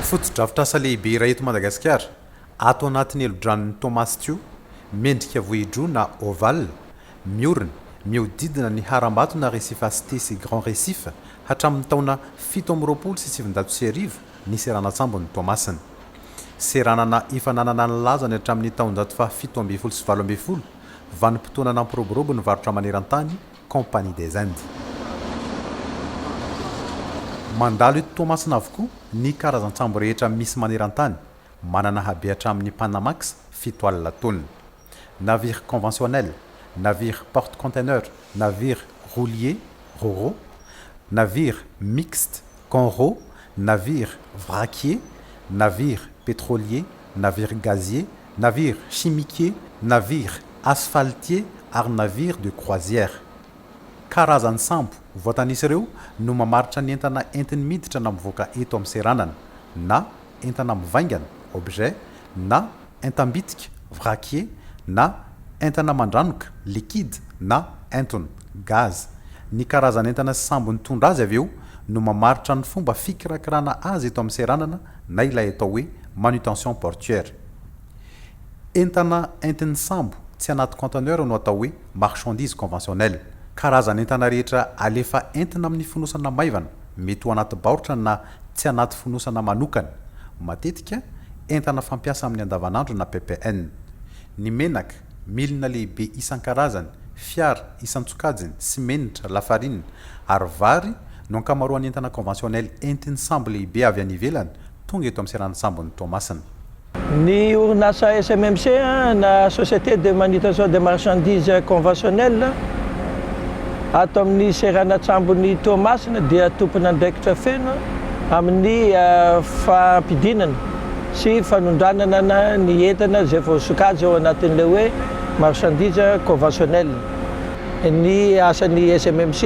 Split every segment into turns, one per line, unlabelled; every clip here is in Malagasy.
Fotodrafitrasa lehibe iray eto Madagasikara, ato anatin'ny helodranon'i Toamasina, miendrika vohidroa na ovale, miorina, mihodidina ny harambato na Récif-Cité sy Grand Récif hatramin'ny taona 1927 ny seranan-tsambon'i Toamasina. Seranana efa nanana ny lazany hatramin'ny taonjato faha 1817, vanim-potoana nampiroborobo ny varotra maneran-tany, Compagnie des Indes. Mandalo eto Toamasina avokoa ny karazan-tsambo rehetra misy maneran-tany, manana habe hatramin'ny Panamax 70 taonina. Navire conventionnel, navire porte-container, navire roulier, ro-ro, navire mixte, con-ro, navire vraquier, navire pétrolier, navire gazier, navire chimiquier, navire asphaltier ary navire de croisière. Karazan'ny sambo voatanisa ireo no mamaritra ny entana entiny miditra na mivoaka eto amin'ny seranana, na entana mivaingana, objet, na entam-bitika, vraquier, na entana mandranoka, liquide, na entona, gaz. Ny karazan'entana sy sambo nitondra azy avy eo no mamaritra ny fomba fikirakirana azy eto amin'ny seranana na ilay atao hoe manutention portuaire. Entana entin'ny sambo tsy anaty conteneur no atao hoe marchandise conventionnelle. Karazan'entana rehetra alefa entina amin'ny fonosana maivana, mety ho anaty baoritra na tsy anaty fonosana manokana. Matetika, entana fampiasa amin'ny andavanandro na ppn. Ny menaka, milina lehibe isan-karazany, fiara isan-tsokajiny, simenitra, lafarinina, ary vary no ankamaroan'ny entana conventionnel entin'ny sambo lehibe avy any ivelany tonga eto amin'ny seranan-tsambon'i Toamasina.
Ny orinasa SMMC na Société de Manutention des Marchandises Conventionnelles ato amin'ny seranan-tsambon'i Toamasina dia tompon'andraikitra feno amin'ny fampidinana sy fanondranana ny entana izay voasokajy ao anatin'ilay hoe marchandises conventionnelles. Ny asan'ny SMMC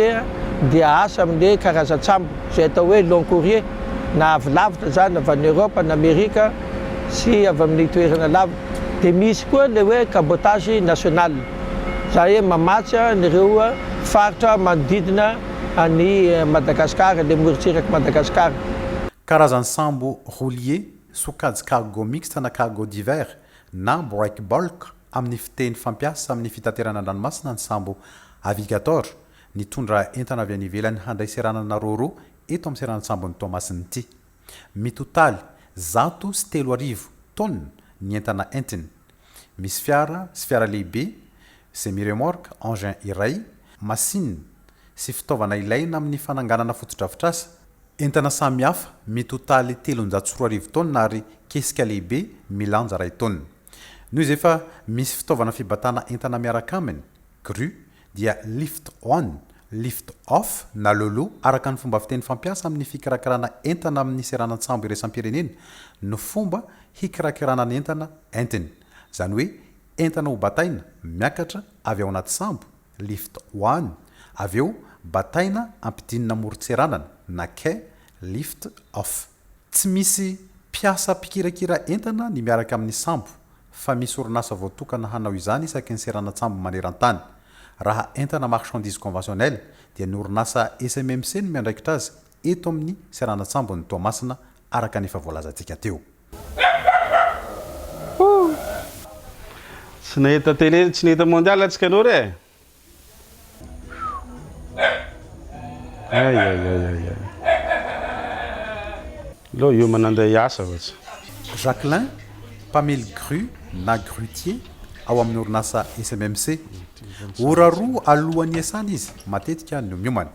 dia asa amin'ny karazan-tsambo izay atao hoe long courrier na avy lavitra izany, avy any Europe na Amerika sy avy amin'ny toerana lavitra. Dia misy koa ilay hoe cabotage national, izany hoe mamatsy an'ireo faritra manodidina an'i Madagasikara, ilay morontsirak'i Madagasikara.
Karazan'ny sambo roulier, sokajy cargo mixte na cargo divers, na break bulk amin'ny fiteny fampiasa amin'ny fitaterana an-dranomasina ny sambo Avigator, nitondra entana avy any ivelany handray seranana Roro eto amin'ny seranan-tsambon'i Toamasina ity. Mitotaly 3100 taonina ny entana entiny. Misy fiara sy fiara lehibe, semi-remorque, engin iray, masinina sy fitaovana ilaina amin'ny fananganana fotodrafitrasa, entana samihafa mitotaly 2300 taonina ary kesika lehibe milanja iray taonina. Noho izy efa misy fitaovana fibatana entana miaraka aminy, grue, dia lift on, lift off na lolo araka ny fomba fiteny fampiasa amin'ny fikirakirana entana amin'ny seranan-tsambo iraisam-pirenena no fomba hikirakirana ny entana entiny. Izany hoe entana ho bataina miakatra avy ao anaty sambo, lift one, avy eo bataina ampidinina amoron-tseranana na quai, lift off. Tsy misy mpiasa mpikirakira entana ny miaraka amin'ny sambo fa misy orinasa voatokana hanao izany isaky ny seranan-tsambo maneran-tany. Raha entana marchandise conventionnelle dia ny orinasa SMMC no miandraikitra azy eto amin'ny seranan-tsambon'i Toamasina araka ny efa voalazantsika teo.
Tsy nahita télé, tsy nahita mondial atsika anao re e. Ay ay ay ay ay. Aleo hiomana andeha hiasa fa tsy.
Jacquelin, mpamely grue na grutier ao amin'ny orinasa SMMC. Ora roa alohan'ny hiasana izy matetika no miomana.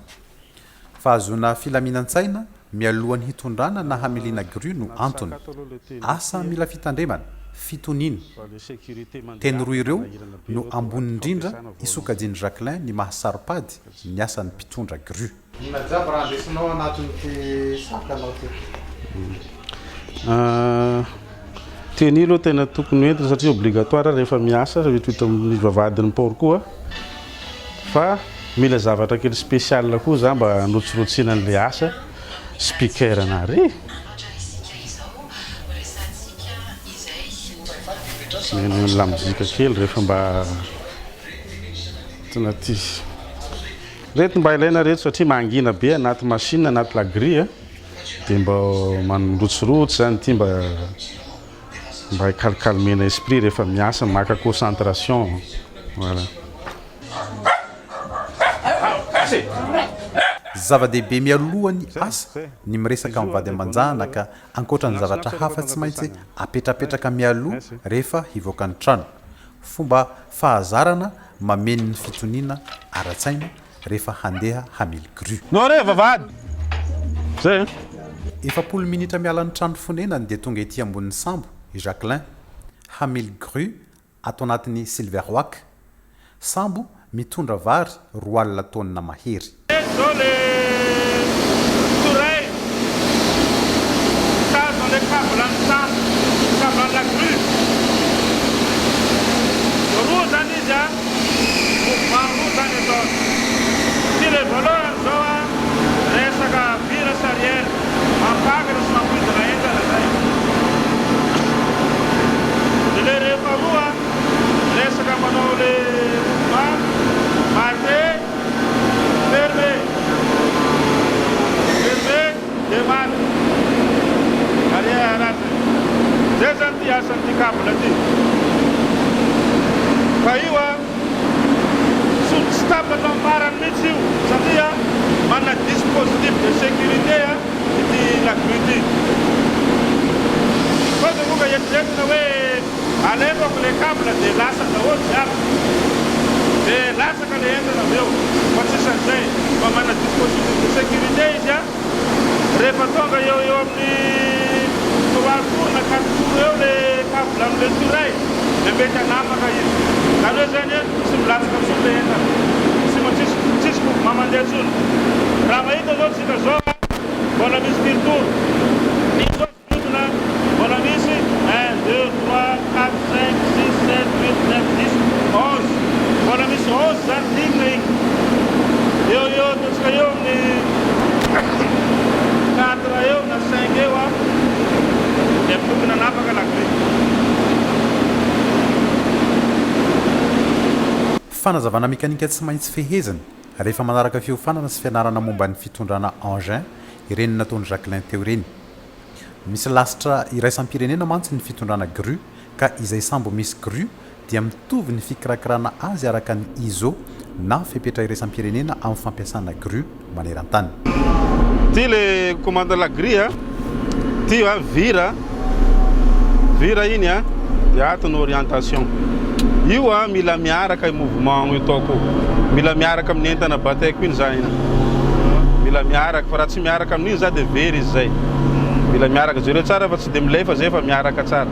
Fahazoana filaminan-tsaina mialohan'ny hitondrana na hamiliana grue no antony. Asa mila fitandremana, fitoniana. Teny roa ireo no ambony indrindra isokajian'i Jacquelin ny maha saro-pady ny asan'ny mpitondra grue.
Inona jiaby raha andesinao anatin'ity sac-nao ty?
Tenue aloha tena tokony hoentina satria obligatoire rehefa miasa rehefa amin'ny vavahadin'ny port koa fa mila zavatra kely spécial koa za mba hanotsirotsiana an'ilay asa speaker anare mihaino lamozika kely rehefa mba tena tia reto mba ilaina reto satria mangina be anaty machine anaty la grille. Dia mba mandrotsirotsy zany ity mba mba hi-calcalmena esprit rehefa miasa, maka concentration. Voilà.
Zava-dehibe mialoha ny asa ny miresaka amin'ny vady aman-janaka ankoatra ny zavatra hafa tsy maintsy apetrapetraka mialoha rehefa hivoaka ny trano. Fomba fahazarana mameno ny fitoniana ara-tsaina rehefa handeha hamily grue.
No re vavahady! Zay an!
40 minitra miala ny trano fonenany dia tonga ety ambonin'ny sambo i Jacquelin. Hamily grue ato anatin'ny Silverwak, sambo mitondra vary 20 taonina mahery.
Eto zao le tourelle mitazona le cable an'ny sambo, cable an'ny la grue. Roa zany izy a, mouvement roa zany ataony. Ty le voalohany zao a, resaka vire sy arrière, mampakatra sy mampidina entana zay. De le rehefa roa resaka manao le mouvement marqué. Fermé. Fermé démarre. Arrière ratsy. Zay zany ty asan'ity câble ty. Fa io a tsy tsy tapaka amin'ny farany mihitsy io satria manana dispositif de sécurité a ity la grue ity. Sao dia moa ka eritreretina hoe Alefako le cable de lasa daholo jiaby de latsaka le entana avy eo fa tsisy an'izay fa mana dispositif de sécurité izy a rehefa tonga eo eo amin'ny trois tours na quatre tours eo le cable amle turay de mety hanapaka izy zany hoe zany tsy milatsaka tsony le entana tsy tsisy tsisy mouvement mandeha tsony raha mahita zao tsika zao a mbola misy firy tours iny Mihodina mbola misy un, deux, trois, quatre, cinq, six, sept, huit, neuf, dix, onze. Mbola misy 11 zany ligne iny. Eo eo ataontsika eo amin'ny quatre eo na cinq eo a dia tokony hanapaka la grue.
Fanazavana mekanika tsy maintsy fehezina rehefa manaraka fiofanana sy fianarana momba ny fitondrana engin ireny nataon'i Jacquelin teo ireny. Misy lasitra iraisam-pirenena mantsy ny fitondrana grue ka izay sambo misy grue dia mitovy ny fikirakirana azy araka ny ISO na fepetra iraisam-pirenena amin'ny fampiasana grue maneran-tany.
Ty le commande la grue a, ty a vire a, vire iny a, de ato ny orientation. Io a mila miaraka io mouvement io ataoko io, mila miaraka amin'ny entana bataiko iny za iny, mila miaraka fa raha tsy miaraka amin'iny za de very izy zay, mila miaraka, jereo tsara fa tsy de milefa zay fa miaraka tsara.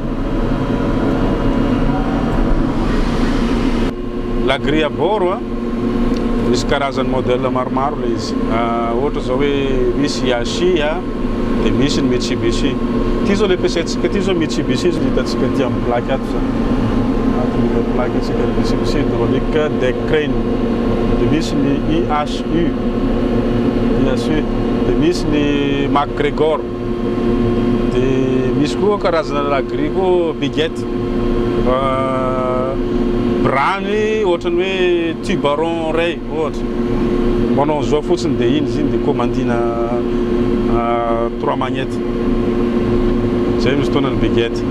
La grille à bord a, misy karazany modèle maromaro le izy, ohatra zao hoe misy Yashi a, de misy ny Mitsubishi. Ty zao le ampiasaintsika ty zao Mitsubishi izy hitantsika aty amin'ny plaque ato zany, ato mila plaque antsika Mitsubishi hydraulique deck crane, de misy ny IHU, IHU, de misy ny MacGregor. Dia misy koa karazana la grille koa biguette bras-ny ohatran'ny hoe tube rond iray ohatra, manao an'izao fotsiny dia iny izy iny dia commandina trois magnettes, zay misy fotoana ny biguette.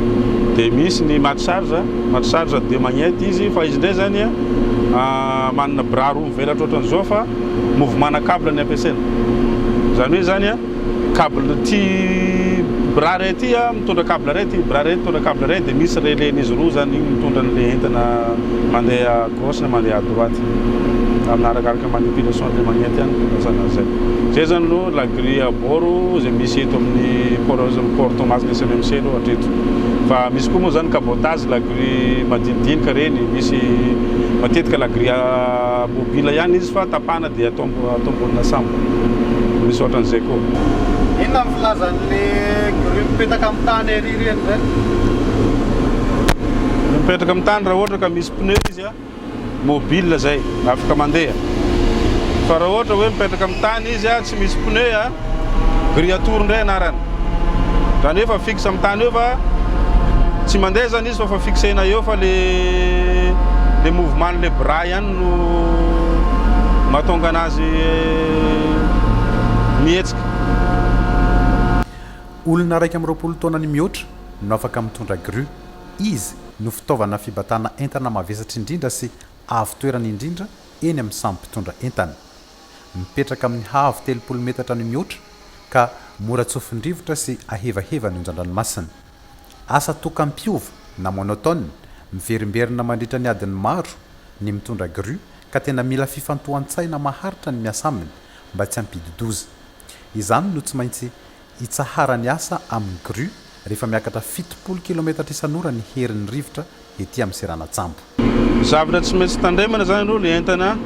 Dia misy ny match charge, match charge deux magnettes izy fa izy indray zany manana bras roa mivelatra ohatran'izao fa mouvement-na cable ny ampiasaina, izany hoe zany an. Cable ty bras ray ty a mitondra cable ray ty bras ray mitondra cable ray de misy relais n'izy roa zany igny mitondra an'le entana mandeha à gauche na mandeha à droite amina arakaraka manipulation an'le magnety ihany no ilazana an'izay. Zay zany aloha la grille à bord zay misy eto amin'ny port port Toamasina SMMC aloha hatreto fa misy koa moa zany cabotage la grille madinidinika reny misy matetika la grille mobile ihany izy fa tapahana dia atao atao ambonina sambo. Misy ohatran'izay koa.
Inona ny filazan'le grue mipetaka amin'ny tany ery ireny indray?
Ny mipetraka amin'ny tany raha ohatra ka misy pneu izy a, mobile zay, afaka mandeha. Fa raha ohatra hoe mipetraka amin'ny tany izy a, tsy misy pneu a, grille à tour indray anarany. Zany hoe efa fixe amin'ny tany eo fa tsy mandeha zany izy fa efa fixena eo fa le le mouvement le bras ihany no mahatonga anazy mihetsika.
Olona 21 taona ny mihoatra no afaka mitondra grue. Izy no fitaovana fibatana entana mavesatra indrindra sy avo toerana indrindra eny amin'ny sambo mpitondra entana. Mipetraka amin'ny haavo 30 metatra no mihoatra ka mora tsofin-drivotra sy ahevaheva ny onjan-dranomasina. Asa tokam-piova na monotone, miverimberina mandritra ny adiny maro ny mitondra grue ka tena mila fifantohan-tsaina maharitra ny miasa aminy mba tsy hampidi-doza. Izany no tsy maintsy hitsaharan'ny asa amin'ny grue rehefa miakatra 70 kilometatra isan'ora ny herin'ny rivotra ety amin'ny seranan-tsambo.
Zavatra tsy maintsy tandremana zany aloha le entana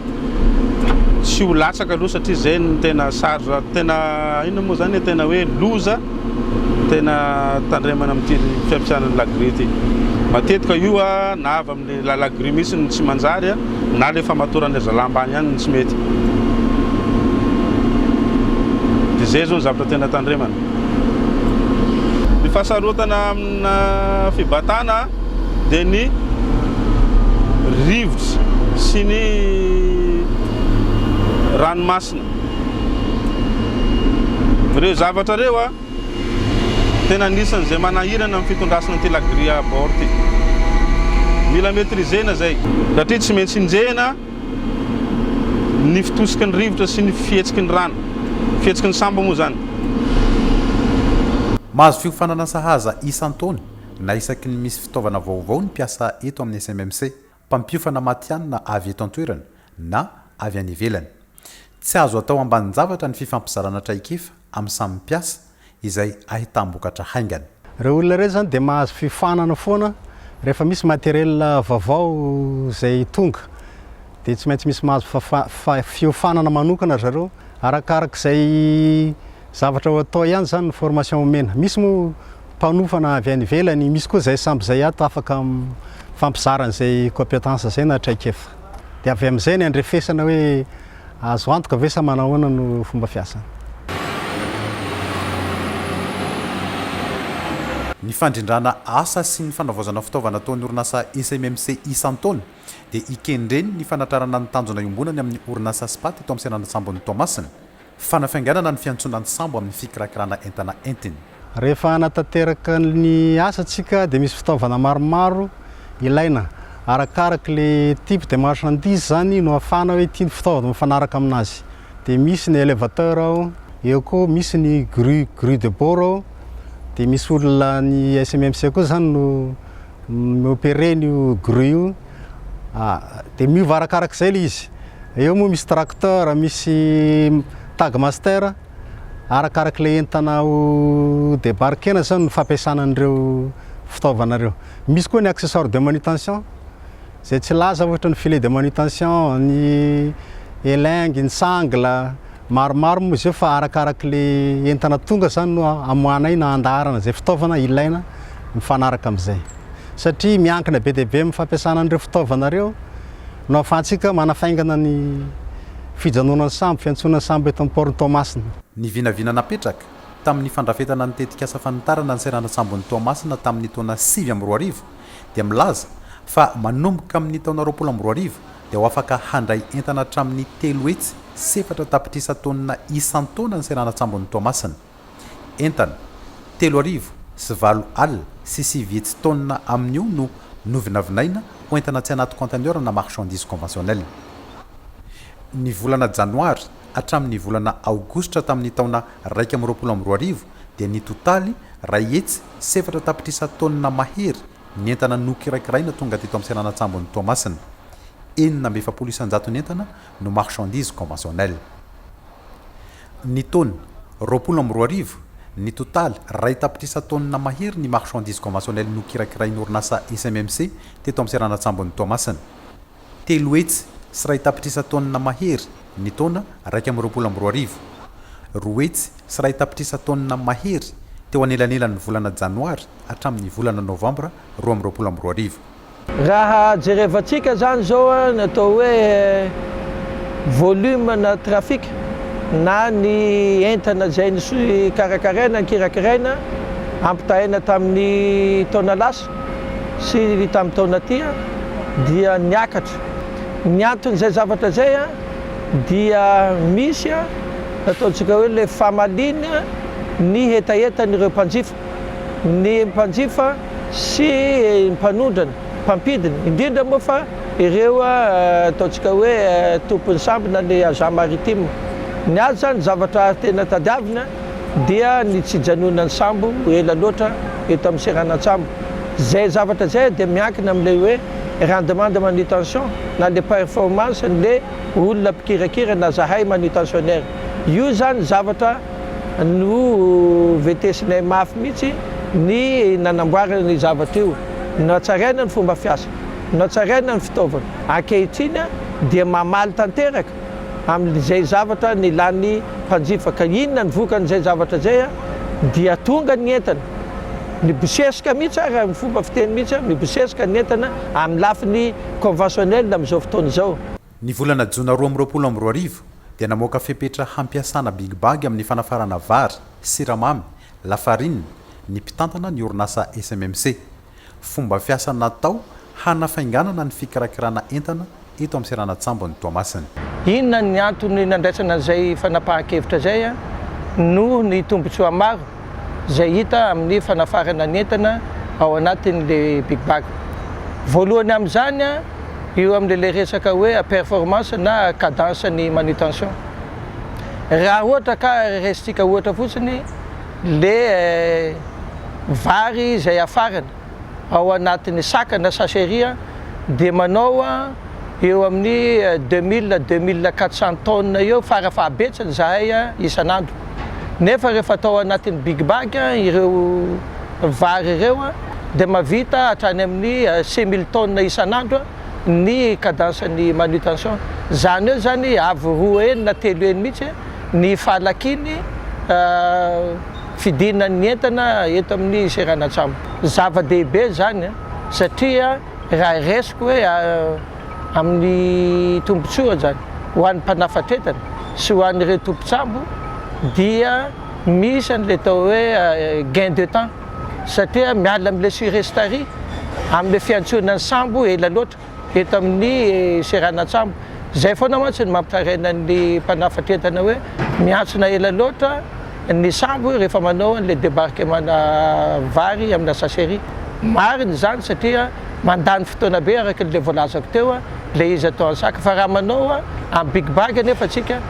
tsy ho latsaka aloha satria zay no tena sarotra tena inona moa zany e tena hoe loza tena tandremana amin'ity fampiasana ny la grue ity. Matetika io na avy amin'ny la grue mihitsy no tsy manjary na le famatoran'ilay zalahy ambany ihany no tsy mety. Dia zay zao ny zavatra tena tandremana. Ny fahasarotana amina fibatana dia ny rivotra sy ny ranomasina. Ireo zavatra ireo a, tena anisan'izay manahirana amin'ny fitondrasana ity la grille à bord ity. Mila maîtriser-na izay satria tsy maintsy enjehina ny fitosiky ny rivotra sy ny fihetsiky ny rano, fihetsiky ny sambo moa izany.
Mahazo fiofanana sahaza isan-taona na isaky ny misy fitaovana vaovao ny mpiasa eto amin'ny SMMC, mpampiofana matihanina avy eto an-toerana na avy any ivelany. Tsy azo atao ambanin-javatra ny fifampizarana traikefa amin'ny samy mpiasa izay ahitam-bokatra haingana.
Ireo olona ireo izany dia mahazo fiofanana foana rehefa misy matériel vaovao izay tonga dia tsy maintsy misy mahazo fiofanana manokana ry zareo arakarak'izay zavatra ho atao ihany izany ny formation omena. Misy moa mpanofana avy any ivelany, misy koa izay samby izay ato afaka mifampizara an'izay compétence izay na traikefa. Dia avy amin'izay ny andrefesana hoe azo antoka ve sa manahoana no fomba fiasany.
Ny fandrindrana asa sy ny fanavaozana fitaovana ataon'ny orinasa SMMC isan-taona dia ikendreny ny fanatrarana ny tanjona iombonany amin'ny orinasa Spat eto amin'ny seranan-tsambon'i Toamasina. Fanafainganana ny fiantsoana ny sambo amin'ny fikirakirana entana entiny.
Rehefa hanatanteraka ny asa tsika dia misy fitaovana maromaro ilaina. Arakaraka le type de marchandise zany no ahafahana hoe ity ny fitaovana mifanaraka aminazy. Dia misy ny elevateur ao, eo koa misy ny grue, grue de bord ao, dia misy olona ny SMMC koa zany no mi-opérer an'io grue io. Dia miova arakarak'izay ilay izy. Eo moa misy tracteur, misy tag master, arakarak'ilay entana ho débarquer-na zany no fampiasana an'ireo fitaovana ireo. Misy koa ny accessoire de manutention, izay tsy laza ohatra ny filet de manutention, ny élingue, ny sangle, maromaro moa izy io fa arakarak'ilay entana tonga zany no amoahanay na andaharana izay fitaovana ilaina mifanaraka amin'izay. Satria miankina be dia be amin'ny fampiasana an'ireo fitaovana ireo no ahafahantsika manafaingana ny fijanonan'ny sambo, fiantsonan'ny sambo eto amin'ny port-n'i Toamasina.
Ny vinavina napetraka, tamin'ny fandrafetana ny tetikasa fanitarana ny seranan-tsambon'i Toamasina tamin'ny taona 2009 dia milaza fa manomboka amin'ny taona 2020 dia ho afaka handray entana hatramin'ny 304 tapitrisa taonina isan-taona ny seranan-tsambon'i Toamasina. Entana, 980 900 taonina amin'io no novinavinaina ho entana tsy anaty conteneur na marchandise conventionnelle. Ny volana janoary hatramin'ny volana aogositra tamin'ny taona 2021 dia nitotaly 104 tapitrisa taonina mahery ny entana nokirakiraina tonga teto amin'ny seranan-tsambon'i Toamasina. 46 isan-jaton'ny entana no marchandise conventionnelle. Ny taona 2020, nitotaly iray tapitrisa taonina mahery ny marchandises conventionnelles nokirakirain'ny orinasa SMMC teto amin'ny seranan-tsambon'i Toamasina. 301 tapitrisa taonina mahery ny taona 2021. 201 tapitrisa taonina mahery teo anelanelan'ny volana janoary hatramin'ny volana novambra 2022.
Raha jerevantsika zany zao ny atao hoe volume na trafic na ny entana izay karakaraina, kirakiraina, ampitahaina tamin'ny taona lasa sy tamin'ny taona aty dia niakatra. Ny anton'izay zavatra izay dia misy ataontsika hoe ilay famaliana. ny hetahetan'ireo mpanjifa, ny mpanjifa sy ny mpanondrana, mpampidina, indrindra moa fa ireo ataontsika hoe tompon'ny sambo na ny agent maritime. Ny azy izany zavatra tena tadiavina dia ny tsy hijanonan'ny sambo ela loatra eto amin'ny seranan-tsambo. Izay zavatra izay dia miankina amin'ilay hoe rendement de manutention na le performance n'le olona mpikirakira na zahay manutentionnaire. Io izany zavatra no vetesinay mafy mihitsy ny nanamboarana an'io zavatra io. Nohatsaraina ny fomba fiasa, nohatsaraina ny fitaovana. Ankehitriny dia mamaly tanteraka amin'izay zavatra nilan'ny mpanjifa. Ka inona ny vokan'izay zavatra izay? Dia tonga ny entana, mibosesika mihitsy ary amin'ny fomba fiteny mihitsy, mibosesika ny entana amin'ny lafiny conventionnel amin'izao fotoana izao.
Ny volana jona 2022 dia namoaka fepetra hampiasana big bag amin'ny fanafarana vary, siramamy, lafarinina ny mpitantana ny orinasa SMMC. Fomba fiasa natao hanafainganana ny fikirakirana entana eto amin'ny seranan-tsambon'i Toamasina.
Inona ny antony nandraisana an'izay fanapahan-kevitra izay? Noho ny tombontsoa maro izay hita amin'ny fanafarana ny entana ao anatin'ilay big bag. Voalohany amin'izany, eo amin'ilay resaka hoe performance na cadence ny manutention. Raha ohatra ka raisintsika ohatra fotsiny le vary izay afarana ao anatin'ny sac na sachet dia manao eo amin'ny 2000 2400 tonnes eo fara fahabetsany izahay isan'andro. Nefa rehefa atao anatin'ny big bag ireo vary ireo dia mahavita hatrany amin'ny 6000 tonnes isan'andro ny cadence ny manutention. Izany hoe izany avo roa heny na telo heny mihitsy ny fahalakiany fidinan'ny entana eto amin'ny seranan-tsambo. Zava-dehibe izany satria raha resiko hoe amin'ny tombontsoa izany ho an'ny mpanafatretana sy ho an'ireo tompon-tsambo dia misy an'ilay atao hoe gain de temps satria miala amin'ilay surestarie amin'ilay fiantsoana ny sambo ela loatra eto amin'ny seranan-tsambo. Izay foana mantsy no mampitaraina ny mpanafatretana hoe miantsona ela loatra ny sambo rehefa manao an'ilay débarquement-na vary amina sasserie. Marina izany satria mandany fotoana be araka ilay voalazako teo ilay izy atao an-tsaka fa raha manao amin'ny big bag anefa tsika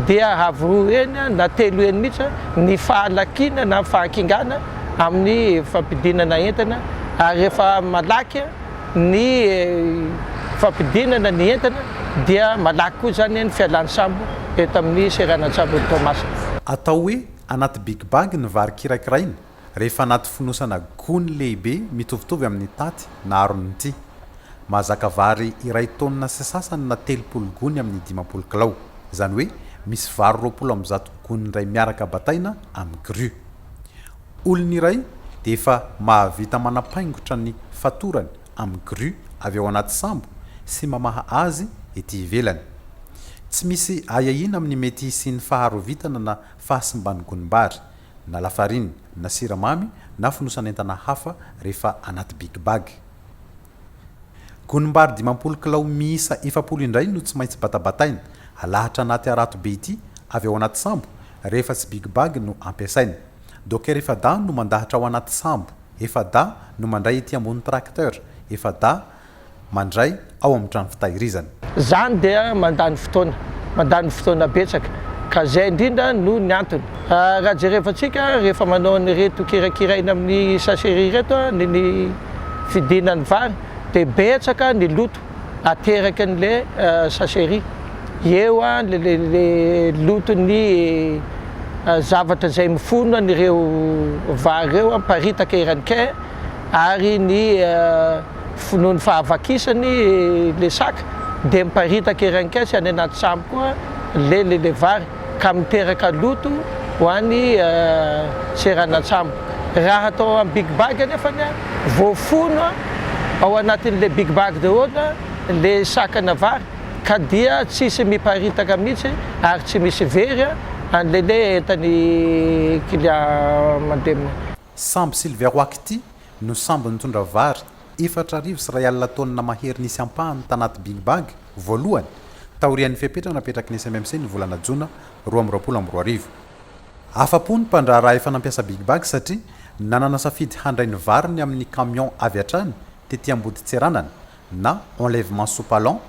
dia avo roa heny na telo heny mihitsy ny fahalakiana na fahakingana amin'ny fampidinana entana ary rehefa malaky ny fampidinana ny entana dia malaky koa izany ny fialan'ny sambo eto amin'ny seranan-tsambon'i Toamasina.
Atao hoe anaty big bag ny vary kirakiraina rehefa anaty fonosana gony lehibe mitovitovy amin'ny taty na aron'ny ity. Mahazaka vary iray taonina sy sasany na 30 gony amin'ny 50 kilao. Izany hoe misy vary 120 gony indray miaraka bataina amin'ny grue. Olona iray dia efa mahavita manapaingotra ny fatorany amin'ny grue avy ao anaty sambo sy mamaha azy ety ivelany. Tsy misy ahiahiana amin'ny mety hisian'ny faharovitana na fahasimban'ny gonim-bary, na lafarina, na siramamy, na fonosan'entana hafa rehefa anaty big bag. Gonim-bary 50 kilao miisa 40 indray no tsy maintsy batabataina, alahatra anaty harato be ity avy ao anaty sambo rehefa tsy big bag no ampiasaina. Docker efa-dahy no mandahatra ao anaty sambo, efa-dahy no mandray ety ambony tracteur, efa-dahy mandray ao amin'ny trano fitahirizana.
Izany dia mandany fotoana, mandany fotoana betsaka, ka izay indrindra no ny antony. Raha jerevantsika rehefa manao an'ireto kirakiraina amin'ny sachet ireto ny ny fidinan'ny vary dia betsaka ny loto ateraky an'ilay sachet. Eo ilay loton'ny zavatra izay mifono an'ireo vary ireo miparitaka eran'ny quai ary ny noho ny fahavakisany ilay saka dia miparitaka eran'ny quai sy any anaty sambo koa ilay vary ka miteraka loto ho an'ny seranan-tsambo. Raha atao amin'ny big bag anefany voafono ao anatin'ilay big bag daholo ilay sakana vary ka dia tsisy miparitaka mihitsy ary tsy misy very an'ilay le entan'ny client mandeha.
Sambo Silver Rock ity no sambo nitondra vary 1400 taonina mahery nisy ampahany tanaty big bag voalohany taorian'ny fepetra napetraky ny SMMC ny volana jona 2022. Afa-po ny mpandraharaha efa nampiasa big bag satria nanana safidy handray ny variny amin'ny camion avy hatrany tety Ambodintseranana na enlèvement sous palan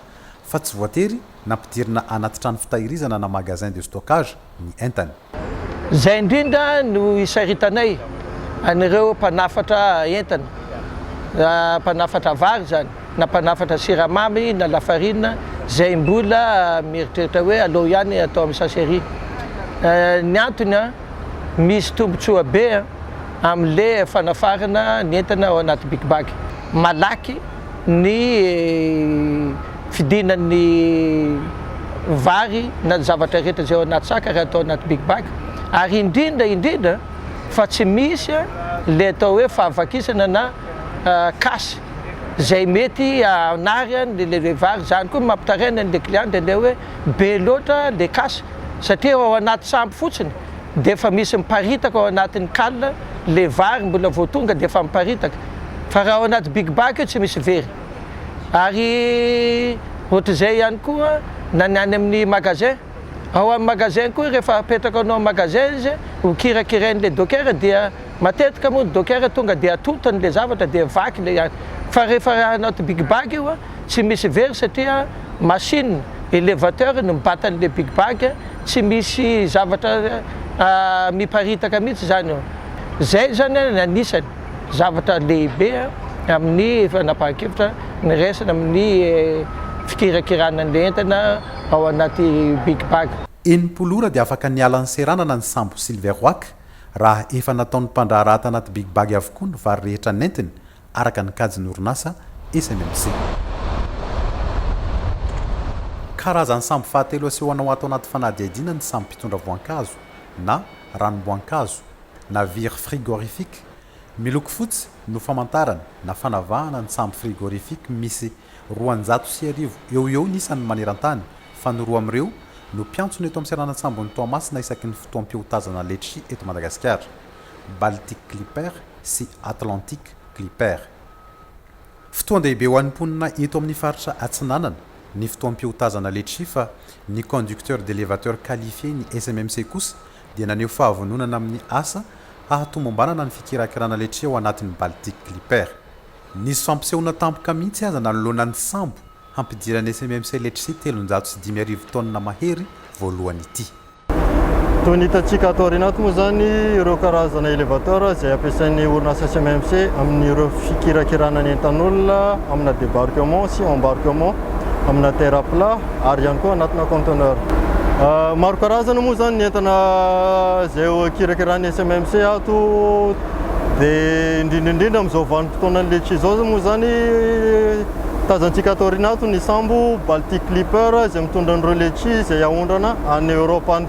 fa tsy voatery nampidirina anaty trano fitahirizana na magasin de stockage ny entany.
Izay indrindra no isaritanay an'ireo mpanafatra entana, mpanafatra vary izany, na mpanafatra siramamy na lafarinina izay mbola mieritreritra hoe aleo ihany atao amin'ny sachet. Ny antony, misy tombontsoa be amin'ilay fanafarana ny entana ao anaty big bag. Malaky ny fidinan'ny vary na ny zavatra rehetra izay ao anaty saka raha atao anaty big bag ary indrindra indrindra fa tsy misy ilay atao hoe fahavakisana na casse izay mety hanary an'ilay vary. Izany koa no mampitaraina an'ilay client indraindray hoe be loatra ilay casse satria ao anaty sambo fotsiny dia efa misy miparitaka ao anatin'ny cale le vary mbola vao tonga dia efa miparitaka fa raha ao anaty big bag io tsy misy very ary ohatr'izay ihany koa na ny any amin'ny magasin ao amin'ny magasin koa rehefa apetraka anao magasin izy ho kirakirain'le docker dia matetika moa ny docker tonga dia atontany le zavatra dia vaky le ihany fa rehefa anaty big bag io a tsy misy very satria machine elevateur no mibata an'le big bag Tsy misy zavatra miparitaka mihitsy izany eo. Izay izany ny anisany zavatra lehibe amin'ny fanapahan-kevitra niraisana amin'ny fikirakirana an'ilay entana ao anaty big bag.
60 ora dia afaka niala ny seranana ny sambo Silver Rock raha efa nataon'ny mpandraharaha tanaty big bag avokoa ny vary rehetra nentiny araka ny kajin'ny orinasa SMMC. Karazan'ny sambo fahatelo asehonao ato anaty fanadihadiana ny sambo mpitondra voankazo na ranom-boankazo, navire frigorifique. Miloko fotsy no famantarana na fanavahana ny sambo frigorifique misy 1200 eo ho eo ny isany maneran-tany fa ny roa amin'ireo no mpiantsona eto amin'ny seranan-tsambon'i Toamasina isaky ny fotoam-piotazana letchi eto Madagasikara, Baltic Clipper sy Atlantic Clipper. Fotoan-dehibe ho an'ny mponina eto amin'ny faritra Atsinanana ny fotoam-piotazana letchi fa ny conducteur d'élévateur qualifié ny SMMC kosa dia naneho fahavononana amin'ny asa hahatomombanana ny fikirakirana letchi ao anatin'ny Baltic Clipper. Nisy fampisehoana tampoka mihitsy aza nanoloana ny sambo hampidiran'ny SMMC letchi 5300 taonina mahery voalohany ity.
Toy ny hitantsika ato aoriana ato moa izany ireo karazana élévateur izay ampiasain'ny orinasa SMMC amin'ireo fikirakirana ny entan'olona amina débarquement sy embarquement amina terre plat ary ihany koa anatina conteneur. Maro karazana moa izany ny entana izay kirakiran'ny SMMC ato dia indrindra indrindra amin'izao vanim-potoanan'ny letchi izao moa izany Tazantsika ato aoriana ato ny sambo Baltic Clipper izay mitondra an'ireo letchi izay haondrana any Eoropa any.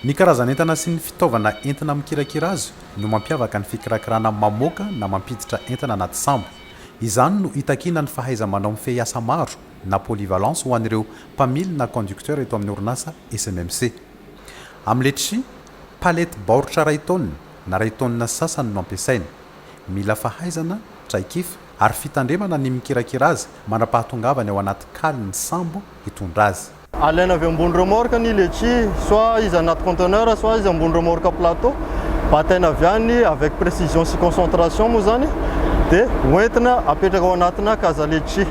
Ny karazan'entana sy ny fitaovana entina mikirakira azy no mampiavaka ny fikirakirana mamoaka na mampiditra entana anaty sambo. Izany no itakiana ny fahaiza-manao mifehy asa maro na polyvalence ho an'ireo mpamily na conducteur eto amin'ny orinasa SMMC. Amin'ny letchi, palette baoritra iray taonina na iray taonina sy sasany no ampiasaina. Mila fahaizana, traikefa ary fitandremana ny mikirakira azy mandra-pahatongavany ao anaty kaly ny sambo hitondra azy.
Alaina avy ambony remorque ny letchi, soit izy anaty conteneur, soit izy ambony remorque plateau, bataina avy any avec précision sy concentration moa zany, dia hoentina apetraka ao anatina case letchi.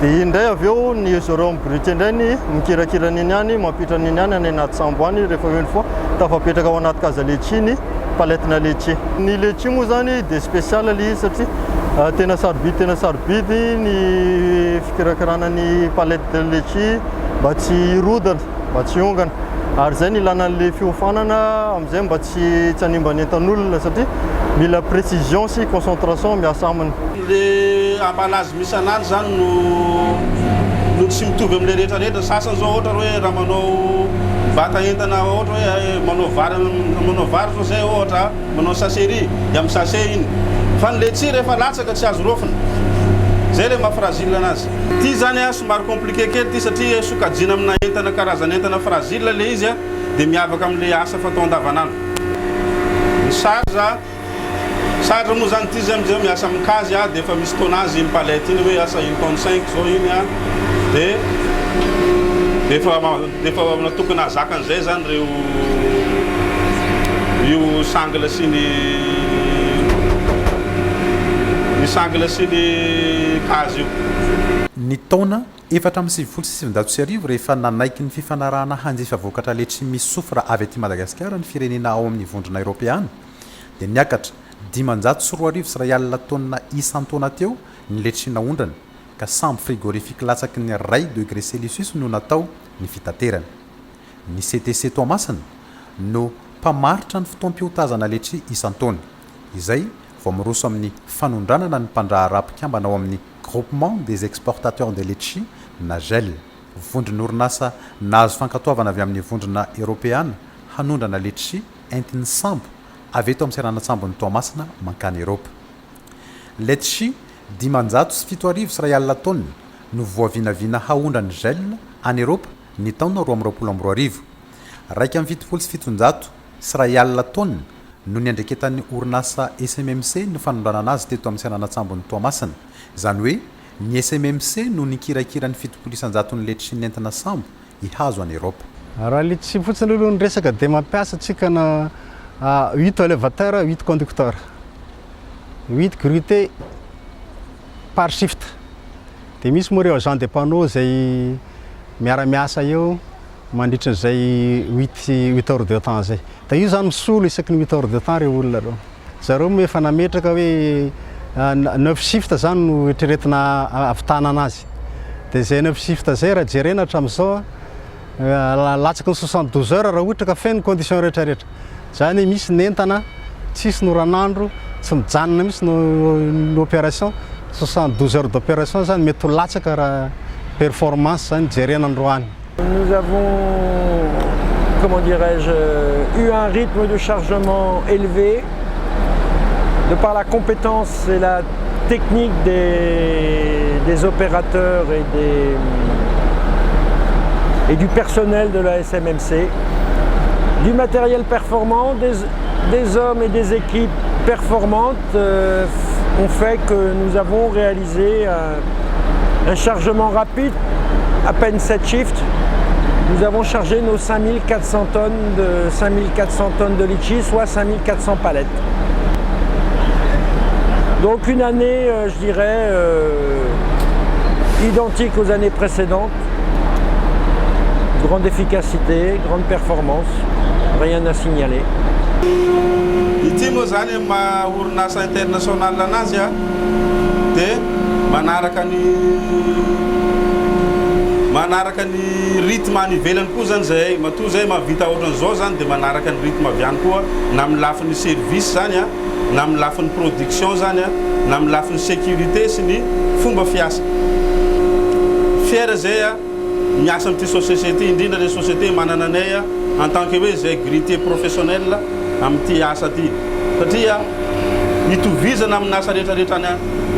Dia iny indray avy eo ny zareo amin'ny grutier indray ny mikirakira an'iny any, mampiditra an'iny any any anaty sambo any rehefa une fois tafapetraka ao anaty case letchi ny palette-na letchi. Ny letchi moa zany dia spécial ilay izy satria tena sarobidy tena sarobidy ny fikirakirana ny palette de letchi mba tsy hirodana, mba tsy hiongana. Ary izay no ilana an'ilay fiofanana amin'izay mba tsy tsy hanimba ny entan'olona satria mila précision sy concentration miasa aminy.
Le emballage misy ananjy zany no no tsy mitovy amle rehetra rehetra, sasany zao ohatra hoe raha manao mibata entana ohatra hoe manao vary manao vary zao zay ohatra manao sachet-ry de am sachet iny fa ny letchi rehefa latsaka tsy azo raofina, zay le maha fragile anazy. Ty zany a somary compliqué kely ty satria sokajiana amina entana karazana entana fragile le izy a de miavaka amle asa fatao andavanandro. Ny charge. Sarotra moa zany ity zany zao miasa amin'ny case a dia efa misy tonnage iny palette iny hoe asa une tonne cinq zao iny a dia dia efa dia efa tokony hahazaka an'izay zany ireo Io sangle sy ny ny sangle sy ny case io.
Ny taona 1994 rehefa nanaiky ny fifanarahana hanjifa vokatra letchi misy sofra avy aty Madagasikara ny firenena ao amin'ny Vondrona Eoropeana dia niakatra 2105 taonina isan-taona teo ny letchi naondrana ka sambo frigorifique latsaky ny iray degré celsius no natao ny fitaterana. Ny CTC Toamasina no mpamaritra ny fotoam-piotazana letchi isan-taona, izay vao miroso amin'ny fanondranana ny mpandraharaha mpikambana ao amin'ny Groupement des Exportateurs de Letchi na gel. Vondron'orinasa nahazo fankatoavana avy amin'ny Vondrona Eoropeana hanondrana letchi entin'ny sambo avy eto amin'ny seranan-tsambon'i Toamasina mankany Eropa. Letchi 1075 taonina no voavinavina haondran'ny gel any Eropa ny taona 2022. 771 taonina no niandraiketan'ny orinasa SMMC ny fanondranana azy teto amin'ny seranan-tsambon'i Toamasina. Izany hoe ny SMMC no nikirakira ny 70 isan-jaton'ny letchi nentina sambo hihazo an'i Eropa.
Raha letchi fotsiny aloha ny resaka dia mampiasa antsika na huit élévateur, huit conducteur, huit grutées par shift. Dia misy moa ireo agent de panneau izay miara-miasa eo mandritra an'izay huit huit heures de temps izay. Dia io izany misolo isaky ny huit heures de temps ireo olona ireo. Zareo moa efa nametraka hoe neuf shift izany no eritreretina hahavitana anazy. Dia izay neuf shift izay raha jerena hatramin'izao latsaky ny 72 heures raha ohatra ka feno ny conditions rehetra rehetra. Izany hoe misy ny entana, tsisy ny oran'andro, tsy mijanona mihitsy ny opération, 72 heures d'opération izany mety ho latsaka raha performance izany jerena androany.
Nous avons, comment dirais-je, eu un rythme de chargement élevé de par la compétence et la technique des, des opérateurs et, des, et du personnel de la SMMC, du matériel performant, des, des hommes et des équipes performantes ont fait que nous avons réalisé un, un chargement rapide, à peine 7 shifts. Nous avons chargé nos 5400 tonnes de, 5400 tonnes de litchi, soit 5400 palettes. Donc une année, je dirais, identique aux années précédentes. Grande efficacité, grande performance, rien à signaler.
Ity moa zany maha orinasa international anazy a dia manaraka ny manaraka ny rythme any ivelany koa zany zay matoa zay mahavita ohatran'izao zany dia manaraka ny rythme avy any koa na amin'ny lafiny service zany a na amin'ny lafiny production zany a na amin'ny lafiny sécurité sy ny fomba fiasa. Fier zay a miasa amin'ity société indrindra le société manana anay a en tant que hoe zay grutier professionnel amin'ity asa ty satria hitovizana amin'ny asa rehetrarehetra any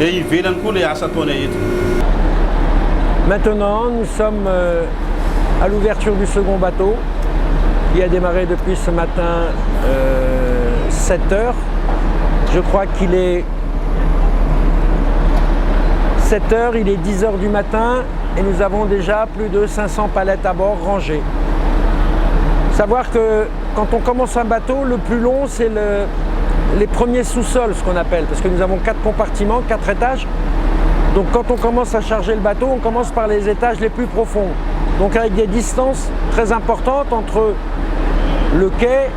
e ivelany koa le asa ataonay eto.
Maintenant, nous sommes à l'ouverture du second bateau qui a démarré depuis ce matin 7 heures. Je crois qu'il est 7 heures, il est 10 heures du matin et nous avons déjà plus de 500 palettes à bord rangées. Savoir que quand on commence un bateau, le plus long, c'est le, les premiers sous-sols, ce qu'on appelle, parce que nous avons quatre compartiments, quatre étages. Donc quand on commence à charger le bateau, on commence par les étages les plus profonds. Donc avec des distances très importantes entre le quai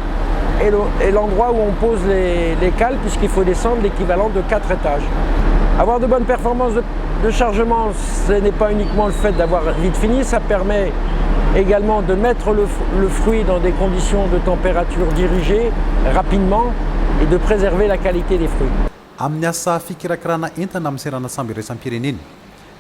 et l'endroit où on pose les cales, puisqu'il faut descendre l'équivalent de quatre étages. Avoir de bonnes performances de chargement, ce n'est pas uniquement le fait d'avoir vite fini, ça permet également de mettre le fruit dans des conditions de température dirigées rapidement et de préserver la qualité des fruits.
Amin'ny asa fikirakirana entana amin'ny seranan-tsambo iraisam-pirenena,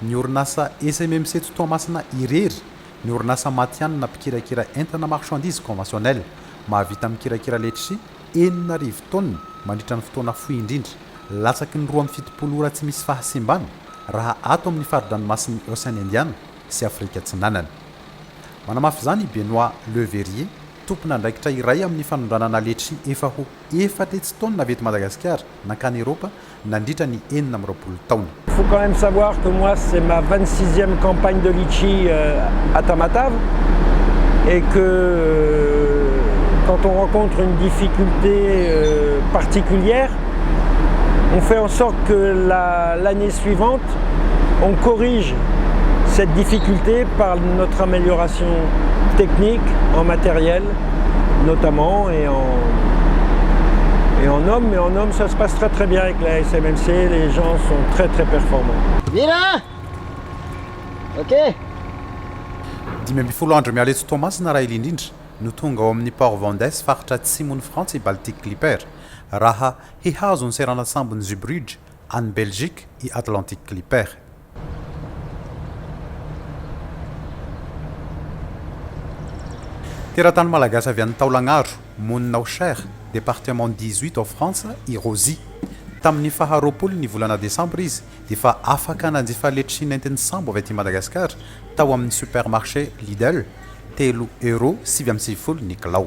ny orinasa SMMC eto Toamasina irery ny orinasa matihanina mpikirakira entana marchandise conventionnel mahavita mikirakira letchi 6000 taonina mandritra ny fotoana fohy indrindra, latsaky ny 72 ora tsy misy fahasimbana raha ato amin'ny fari-dranomasin'ny Oseana Indiana sy Afrika Atsinanana. Manamafy izany i Benoît Leverrier, tompon'andraikitra iray amin'ny fanondranana letchi efa ho 400 taonina avy eto Madagasikara nankany Eropa nandritra ny 26 taona.
Il faut quand même savoir que moi c'est ma 26e campagne de litchi à Tamatave et que Quand on rencontre une difficulté particulière, on fait en sorte que l'année suivante, on corrige cette difficulté par notre amélioration technique, en matériel notamment, et en, et en hommes. Mais en hommes, ça se passe très très bien avec la SMMC, les gens sont très très performants.
Mira Ok
15 andro miala eto Toamasina raha ela indrindra no tonga ao amin'ny Port Vendes faritra atsimon'i Frantsa i Baltic Clipper raha hihazo ny seranan-tsambon'i Zeebrugge any Belgique i Atlantic Clipper. Teratany malagasy avy any Taolagnaro, monina ao Cher, département 18 ao Frantsa i Rosie. Tamin'ny faha 20 ny volana desambra izy dia efa afaka nanjifa letchi nentin'ny sambo avy aty Madagasikara tao amin'ny supermarché Lidl, telo euros 99 ny kilao.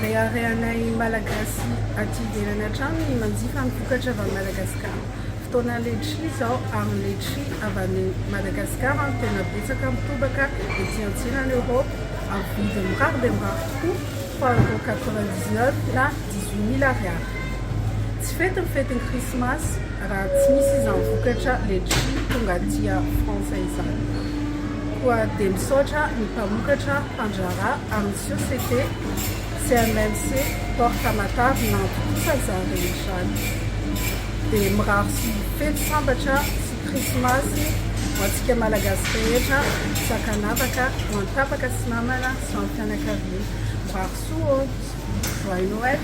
Reharehanay Malagasy aty ivelany hatrany ny manjifa ny vokatra avy any Madagasikara. Fotoana letchi izao ary ny letchi avy any Madagasikara no tena betsaka mitobaka ety an-tsena any Europe amin'ny vidiny mirary dia mirary tokoa, 3 euros 99 na 18 mille ariary. Tsy fety ny fetin'ny krismasy raha tsy misy izany vokatra letchi tonga aty Frantsa izany. Koa dia misaotra ny mpamokatra, mpandraharaha amin'ny société CMMC Port Tamatave nantontosa izany rehetra izany. Dia mirary sy fety sambatra sy krismasy ho antsika Malagasy rehetra tsy ankanavaka, ho an'ny tapaka sy namana sy ho an'ny fianakaviana. Mirary soa ô! Joyeux Noël!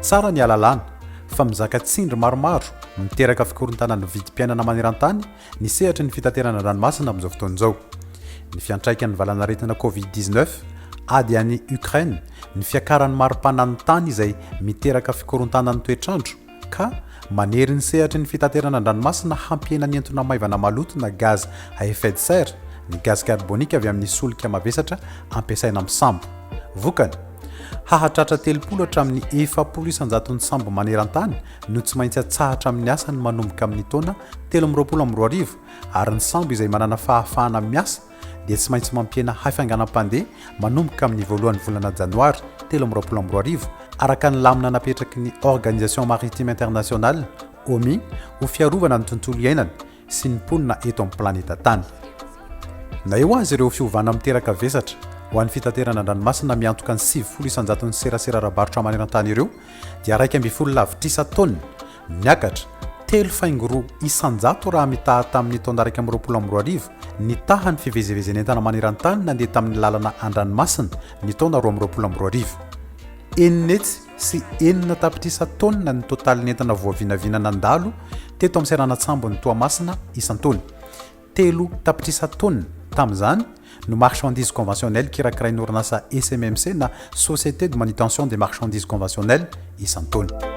Tsara ny ahalalana fa mizaka tsindry maromaro miteraka fikorontanan'ny vidim-piainana maneran-tany ny sehatry ny fitaterana an-dranomasina amin'izao fotoana izao. Ny fiantraikan'ny valanaretina Covid 19, ady any Ukraine, ny fiakaran'ny maripanan'ny tany izay miteraka fikorontanan'ny toetr'andro ka manery ny sehatry ny fitaterana an-dranomasina hampihena ny entona maivana maloto na gaz à effet de serre, ny gaz carbonique avy amin'ny solika mavesatra ampiasaina amin'ny sambo. Vokany, hahatratra 30 hatramin'ny 40 isan-jaton'ny sambo maneran-tany no tsy maintsy atsahatra amin'ny asany manomboka amin'ny taona 2023 ary ny sambo izay manana fahafahana miasa dia tsy maintsy mampihena haifanganam-pandeha manomboka amin'ny voalohan'ny volana janoary 2023 araka ny lamina napetraky ny Organisation Maritime Internationale, OMI, ho fiarovana ny tontolo iainana sy ny mponina eto amin'ny planeta tany. Na eo aza ireo fiovana miteraka vesatra ho an'ny fitaterana an-dranomasina miantoka ny 90 isan-jaton'ny serasera ara-barotra maneran-tany ireo dia 11 lavitrisa taonina Niakatra, 3,2% raha mitaha tamin'ny taona 2021 ny tahan'ny fivezivezen'entana maneran-tany nandeha tamin'ny lalana an-dranomasina ny taona 2022. 606 tapitrisa taonina ny totalin'entana voavinavina nandalo teto amin'ny seranan-tsambon'i Toamasina isan-taona. 3 tapitrisa taonina tamin'izany no marchandises conventionnelles kirakirain'ny orinasa SMMC na Société de Manutention des Marchandises Conventionnelles isan-taona.